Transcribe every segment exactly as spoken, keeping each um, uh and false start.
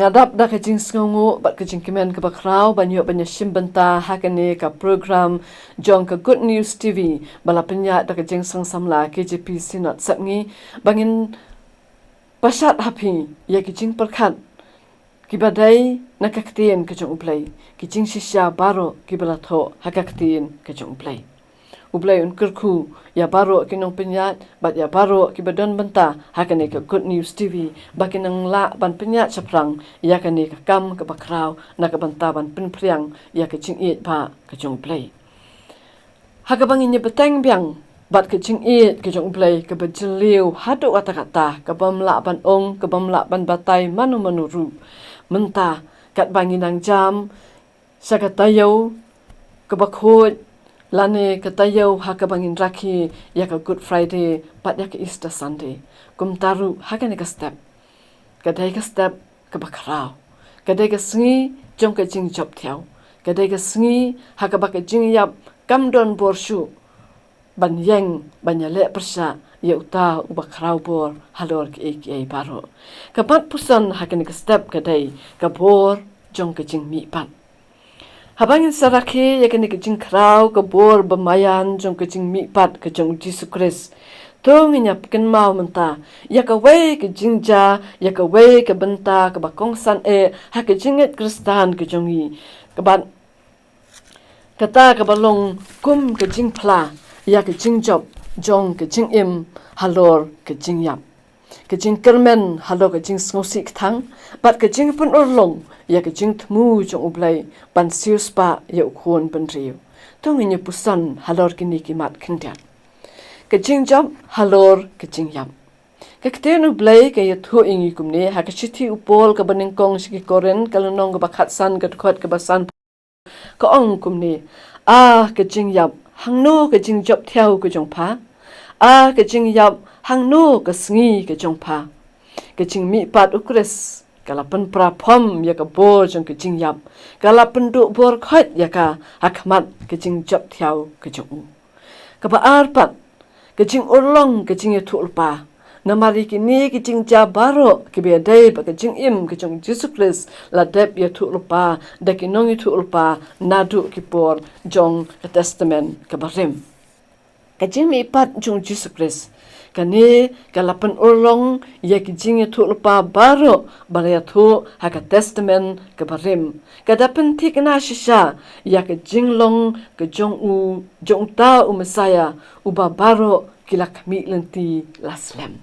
Nga dap da ka jingsngewnguh bad ka jingkmen kaba khraw ban ïoh ban ïashim bynta ha kane ka program jong ka Good News T V ba la pynïaid da ka jingsngewsamla K J P Synod Sepngi, ba ngin pashat ha phi ïa ki jingpyrkhat kiba dei na ka ktien ka jong U Blei, ki jingshisha baroh kiba la thoh ha ka ktien ka jong U Blei. U Blei un kyrkhu ïa baroh ki nongpynïaid bad ïa baroh kiba don bynta ha kane ka Good News T V ba kin nang lah ban pynïaid shaphrang ïa kane ka kam kaba khraw na ka bynta ban pynphriang ïa ka jingïeit ba ka jong U Blei. Ha kaba ngin ïa bteng biang bad ka jingïeit ka jong U Blei kaba jylliew haduh katta katta, kabym lah ban ong, kabym lah ban batai mano mano ruh. Mynta katba ngin nang jam sha ka taïew kaba khuid lane ka taïew ha kaba ngin rakhe ïa ka Good Friday bad ïa ka Easter Sunday, kumta ruh ha kane ka step, ka dei ka step kaba khraw, ka dei ka sngi jong ka jingjop thiaw, ka dei ka sngi ha kaba ka jingïap kam don bor shuh ban ïeng ban ïaleh pyrshah ïa uta uba khraw bor halor kiei kiei baroh. Ka mat puson ha kane ka step ka dei ka bor jong ka jingmihpat. Haba ngin sa rakhe ïa kane ka jingkhraw ka bor ba maïan jong ka jingmihpat ka jong U Jisu Khrist, to ngin ïa kynmaw mynta ïa kawei ka jingjia, ïa kawei ka bynta kaba kongsan eh ha ka jingngeit Khristan ka jong ngi, kaba kata kaba long kum ka jingphla ïa ka jingjop jong ka jingim halor ka jingïap, ka jingkyrmen halor ka jingsngewsih kthang bad ka jingpynurlong ïa ka jingthmu jong U Blei ban siewspah ïa u khun bynriew. To ngin ïa puson halor kine ki mat khyndiat. Ka jingjop halor ka jingïap. Ka ktien U Blei ka ïathuh ïa ngi kumne ha ka shithi u Paul kaba nyngkong sha ki Korinth, ka lynnong kaba khatsan, ka dkhot kaba san, ka ong kumne: A ka jingïap, hangno ka jingjop thiaw ka jong pha? A ka jingïap, hangno ka sngi ka jong pha? Ka jingmihpat U Khrist ka la pynpra phom ïa ka bor jong ka jingïap, ka la pynduh bor khoit ïa ka ha khmat ka jingjop thiaw ka jong u. Kaba ar pat, ka jingurlong ka jingïathuhlypa. Namar ïa kine ki jingjia baroh kiba ïadei bad ka jingim ka jong U Jisu Khrist la dep ïathuhlypa da ki nongïathuhlypa naduh ki por jong ka Testament kaba rim. Ka jingmihpat jong U Jisu Khrist, kane ka la pynurlong ïa ki jingïathuhlypa baroh ba la ïathuh ha ka Testament kaba rim. Ka da pynthikna shisha ïa ka jinglong ka jong u, jong uta u Messaïah uba baroh ki la khmih lynti la slem.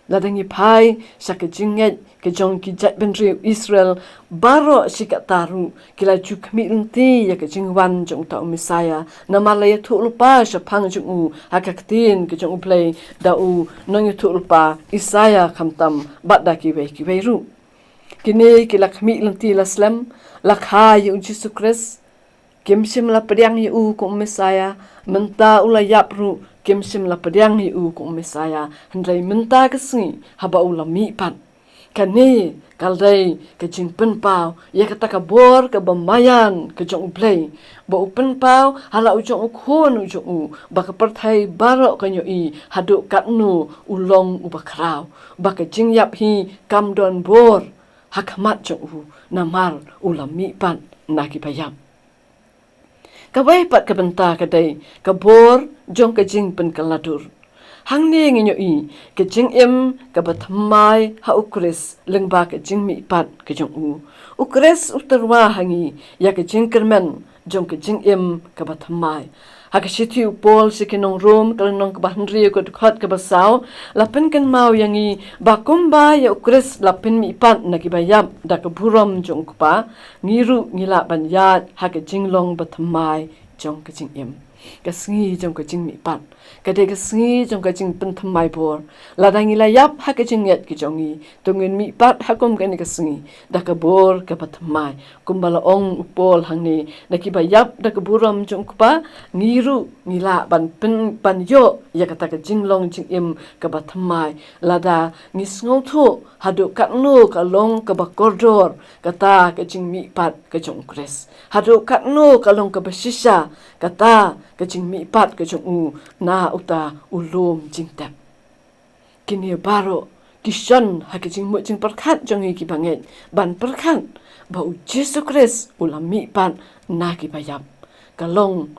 Lada ngi phai sha ka jingngeit ka jong ki jaitbynriew Israel, baroh shi katta ruh ki la ju khmih lynti ïa ka jingwan jong uta u Messaïah, namar la ïathuhlypa shaphang jong u ha ka ktien ka jong U Blei da u nongïathuhlypa Isaiah khamtam bad da kiwei kiwei ruh. Kine ki la khmih lynti la slem, la kha ïa U Jisu Khrist, kim shym la pdiang ïa u kum u Messaïah, mynta u la ïap ruh kim shym la pdiang ïa u kum u Messaïah, hynrei mynta ka sngi haba u la mihpat, kane ka dei ka jingpynpaw ïa kata ka bor kaba maïan ka jong U Blei, ba u pynpaw ha la u jong u Khun u jong u, ba ka pyrthei baroh kan ïohi haduh katno u long uba khraw, ba ka jingïap hi kam don bor ha khmat jong u, namar u la mihpat na kiba ïap. Kawei pat ka bynta ka dei ka bor jong ka jingpynkylla dur. Hangne ngin ïohi ka jingim kaba thymmai ha U Khrist lyngba ka jingmihpat ka jong u. U Khrist u tyrwa ha ngi ïa ka jingkyrmen jong ka jingim kaba thymmai. Ha ka shithi u Paul sha ki nong Rom, ka lynnong kaba hynriew, ka dkhot kaba saw, la pynkynmaw ïa ngi ba kumba ïa U Khrist la pynmihpat na kiba ïap da ka burom jong U Kpa, ngi ruh ngi lah ban ïaid ha ka jinglong ba thymmai jong ka jingim. Ka sngi jong ka jingmihpat ka dei ka sngi jong ka jingpynthymmai bor. Lada ngi la ïap ha ka jingngeit ka jong ngi, to ngin mihpat ha kum kane ka sngi da ka bor kaba thymmai. Kumba la ong u Paul hangne, na kiba ïap da ka burom jong U Kpa, ngi ruh ngi lah ban pyn, ban ïoh ïa kata ka jinglong jingim kaba thymmai. Lada ngi sngewthuh haduh katno ka long kaba kordor kata ka jingmihpat ka jong U Khrist, haduh katno ka long kaba shisha kata ka jingmihpat ka jong u na uta u lum jingtep. Kine baroh ki shon ha ki jingmut jingpyrkhat jong ngi ki bangeit ban pyrkhat ba u Jisu Khrist u la mihpat na ki baïap. Ka long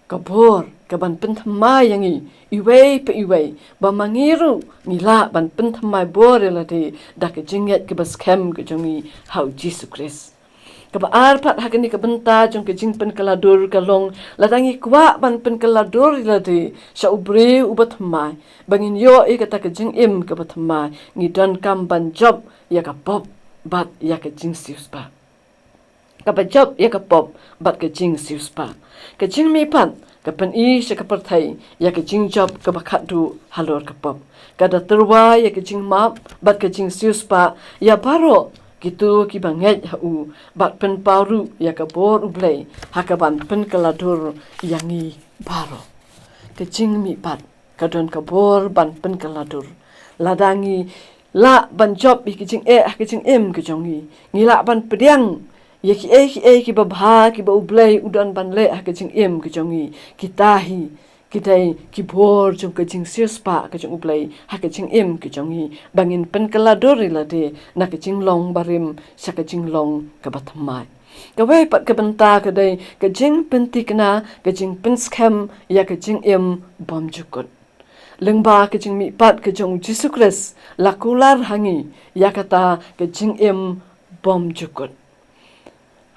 ka bor kaban pynthymmai ïa ngi iwei pa iwei, ba ma ngi ruh ngi lah ban pynthymmai bor ïa lade da ka jingngeit kaba skhem ka jong ngi ha u Jisu Khrist. Kaba ar pat ha kane ka bynta jong ka jingpynkylla dur ka long, lada ngi kwah ban pynkylla dur ïa lade sha u briew uba thymmai, ba ngin ïoh ïa kata ka jingim kaba thymmai, ngi donkam ban jop ïa ka pop bad ïa ka jingsiewspah. Kaba jop ïa ka pop bad ka jingsiewspah. Ka jingmihpat ka pyni sha ka pyrthei ïa ka jingjop kaba khatduh halor ka pop. Ka da tyrwa ïa ka jingmap bad ka jingsiewspah ïa baroh kito kiba ngeit ha u, bad pynpaw ruh ïa ka bor U Blei ha kaban pynkylla dur ïa ngi baroh. Ka jingmihpat ka don ka bor ban pynkylla dur. Lada ngi lah ban jop ïa ki jingeh ha ka jingim ka jong ngi, ngi lah ban pdiang ïa kiei kiei kiba bha kiba U Blei u don ban leh ha ka jingim ka jong ngi, kita hi ki dei ki bor jong ka jingsiewspah ka jong U Blei ha ka jingim ka jong ngi, ba ngin pynkylla dur ïa lade na ka jinglong barim sha ka jinglong kaba thymmai. Kawei pat ka bynta ka dei ka jingpynthikna, ka jingpynskhem ïa ka jingim bymjukut. Lyngba ka jingmihpat ka jong u Jisu Khrist la kular ha ngi ïa kata ka jingim bymjukut.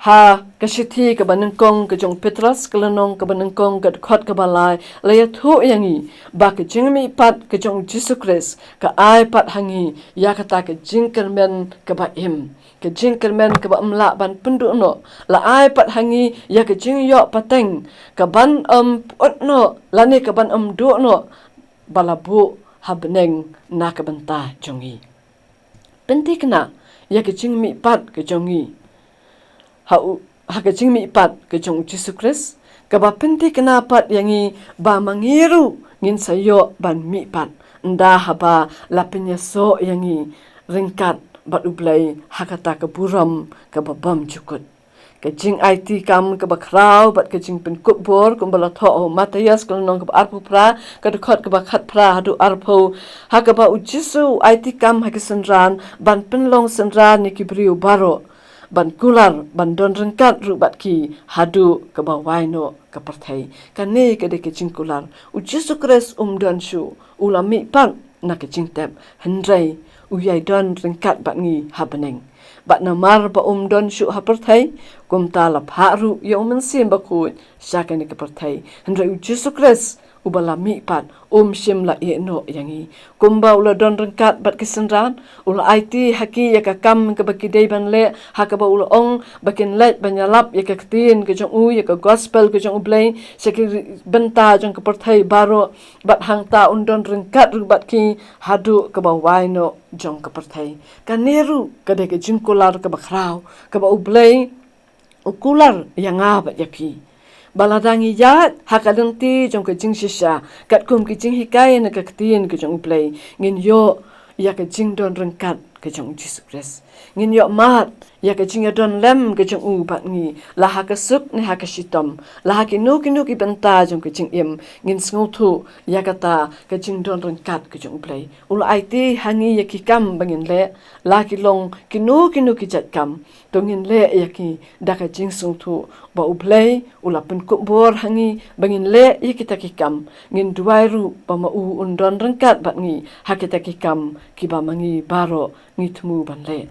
Ha ka shithi kaba nyngkong ka jong u Petros, ka lynnong kaba nyngkong, ka dkhot kaba lai, la ïathuh ïa ngi ba ka jingmihpat ka jong u Jisu Khrist ka ai pat ha ngi ïa kata ka jingkyrmen kaba im, ka jingkyrmen kaba ym lah ban pynduh noh. La ai pat ha ngi ïa ka jingïoh pateng kaban ym pyut noh lane kaban ym duh noh, ba la buh ha bneng na ka bynta jong ngi. Pynthikna ïa ka jingmihpat ka jong ngi ha u, ha ka jingmihpat ka jong u Jisu Khrist, kaba pynthikna pat ïa ngi ba ma ngi ruh ngin sa ïoh ban mihpat ynda haba la pynïasoh ïa ngi ryngkat bad U Blei ha kata ka burom kaba bymjukut. Ka jingaiti kam kaba khraw bad ka jingpynkup bor, kumba la thoh ha u Mathaios ka lynnong kaba arphew phra, ka dkhot kaba khatphra haduh arphew, ha kaba u Jisu u aiti kam ha ki synran ban pynlong synran ïa ki briew baroh, ban kular ban don ryngkat ruh bad ki haduh kaba wai noh ka pyrthei. Kane ka dei ka jingkular. U Jisu Khrist um don shuh, u la mihpat na ka jingtep, hynrei u ïai don ryngkat bad ngi ha bneng. Bad namar ba um don shuh ha pyrthei, kumta la phah ruh ïa u Mynsiem Bakhuid sha kane ka pyrthei. Hynrei u Jisu Khrist uba la mihpat um shym la ïeh noh ïa ngi. Kumba u la don ryngkat bad ki synran, u la aiti ha ki ïa ka kam kaba ki dei ban leh, ha kaba u la ong ba kin leit ban ïalap ïa ka ktien ka jong u, ïa ka gospel ka jong U Blei sha ki bynta jong ka pyrthei baroh. Bad hangta un don ryngkat ruh bad ki haduh kaba wai noh jong ka pyrthei. Kane ruh ka dei ka jingkular kaba khraw kaba U Blei u kular ïa nga bad ïa phi, ba lada ngi ïaid ha ka lynti jong ka jingshisha katkum ki jinghikai na ka ktien ka jong U Blei, ngin ïoh ïa ka jingdon ryngkat ka jong u Jisu Khrist. Ngin ïoh mad ïa ka jingïadon lem ka jong u bad ngi, la ha ka suk ne ha ka shitom, la ha kino kino ki bynta jong ka jingim, ngin sngewthuh ïa kata ka jingdon ryngkat ka jong U Blei. U la aiti ha ngi ïa ki kam ba ngin leh, la ki long kino kino ki jait kam, to ngin leh ïa ki da ka jingsngewthuh ba U Blei u la pynkup bor ha ngi ba ngin leh ïa kita ki kam. Ngin duwai ruh ba ma u un don ryngkat bad ngi ha kita ki kam kiba ma ngi baroh ngi thmu ban leh.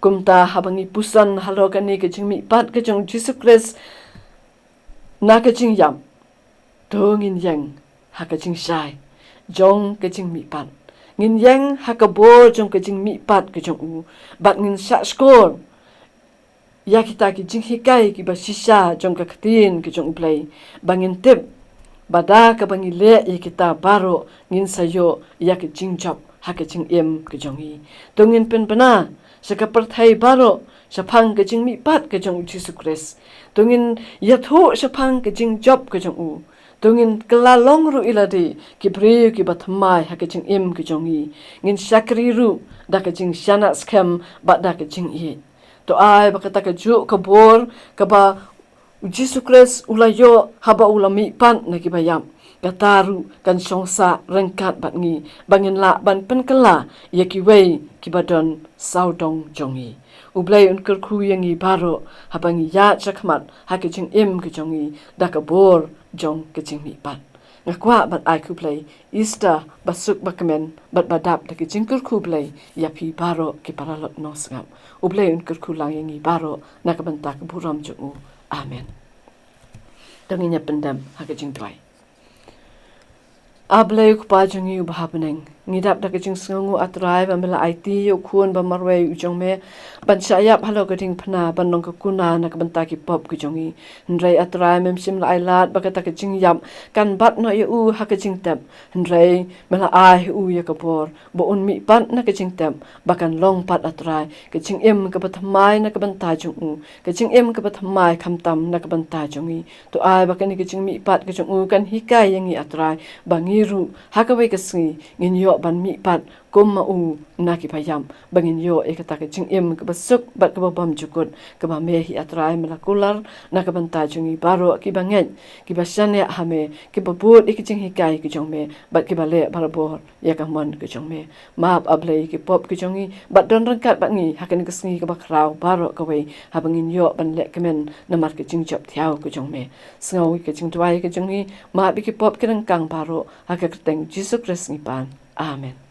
Kumta haba ngi puson halor kane ka jingmihpat ka jong u Jisu Khrist na ka jingïap, to ngin ïeng ha ka jingshai jong ka jingmihpat. Ngin ïeng ha ka bor jong ka jingmihpat ka jong u, bad ngin shahshkor ïa kita ki jinghikai kiba shisha jong ka ktien ka jong U Blei, ba ngin tip ba da kaba ngi leh ïa kita baroh ngin sa ïoh ïa ka jingjop ha ka jingim ka jong ngi. To ngin pynbna sha ka pyrthei baroh shaphang ka jingmihpat ka jong u Jisu Khrist. To ngin ïathuh shaphang ka jingjop ka jong u. To ngin kylla long ruh ïa lade ki briew kiba thymmai ha ka jingim ka jong ngi. Ngin shakri ruh da ka jingshanah skhem bad da ka jingïeit. To ai ba kata kajuh ka bor kaba U Jisu Khrist u la ïoh haba u la mihpat na kiba ïap. Kata ruh kan shong sah ryngkat bad ngi ba ngin lah ban pynkylla ïa kiwei kiba don sawdong jong ngi. U Blei un kyrkhu ïa ngi baroh haba ngi ïaid shakhmat ha ka jingim ka jong ngi da ka bor jong ka jingmihpat. Nga kwah ban ai khublei Easter ba suk ba kmen bad ba dap da ka jingkyrkhu Blei ïa phi baroh ki paralok nongsngap. U Blei un kyrkhu lang ïa ngi baroh na ka bynta ka burom jong u. Amen. To ngin ïa pyndem ha ka jingduwai. A Blei u Kpa jong ngi uba ha bneng, ngi dap da ka jingsngewnguh A Trai ba me la aiti ïa u Khun ba marwei u jong me ban shah ïap halor ka diengphna ban long ka kuna na ka bynta ki pop ka jong ngi. Hynrei A Trai mem shym la ai lad ba kata ka jingïap kan bat noh ïa u ha ka jingtep. Hynrei me la ai ha u ïa ka bor ba un mihpat na ka jingtep ba kan long pat A Trai ka jingim kaba thymmai na ka bynta jong u, ka jingim kaba thymmai khamtam na ka bynta jong ngi. To ai ba kane ka jingmihpat ka jong u kan hikai ïa ngi A Trai ba ngi ruh ha kawei ka sngi ngin ïoh ban mihpat kum ma u na kiba ïap, ba ngin ïoh ïa kata ka jingim kaba suk bad kaba bymjukut kaba me hi A Trai me la kular na ka bynta jong ngi baroh kiba ngeit, kiba shaniah ha me, kiba bud ïa ka jinghikai ka jong me bad kiba leh barabor ïa ka mon ka jong me. Map A Blei ki pop ka jong ngi bad don ryngkat bad ngi ha kane ka sngi kaba khraw baroh kawei haba ngin ïoh ban leh kmen namar ka jingjop thiaw ka jong me. Sngew ïa ka jingduwai ka jong ngi, map ïa ki pop ki ryngkang baroh, ha ka kyrteng Jisu Khrist ngi pan. Amen.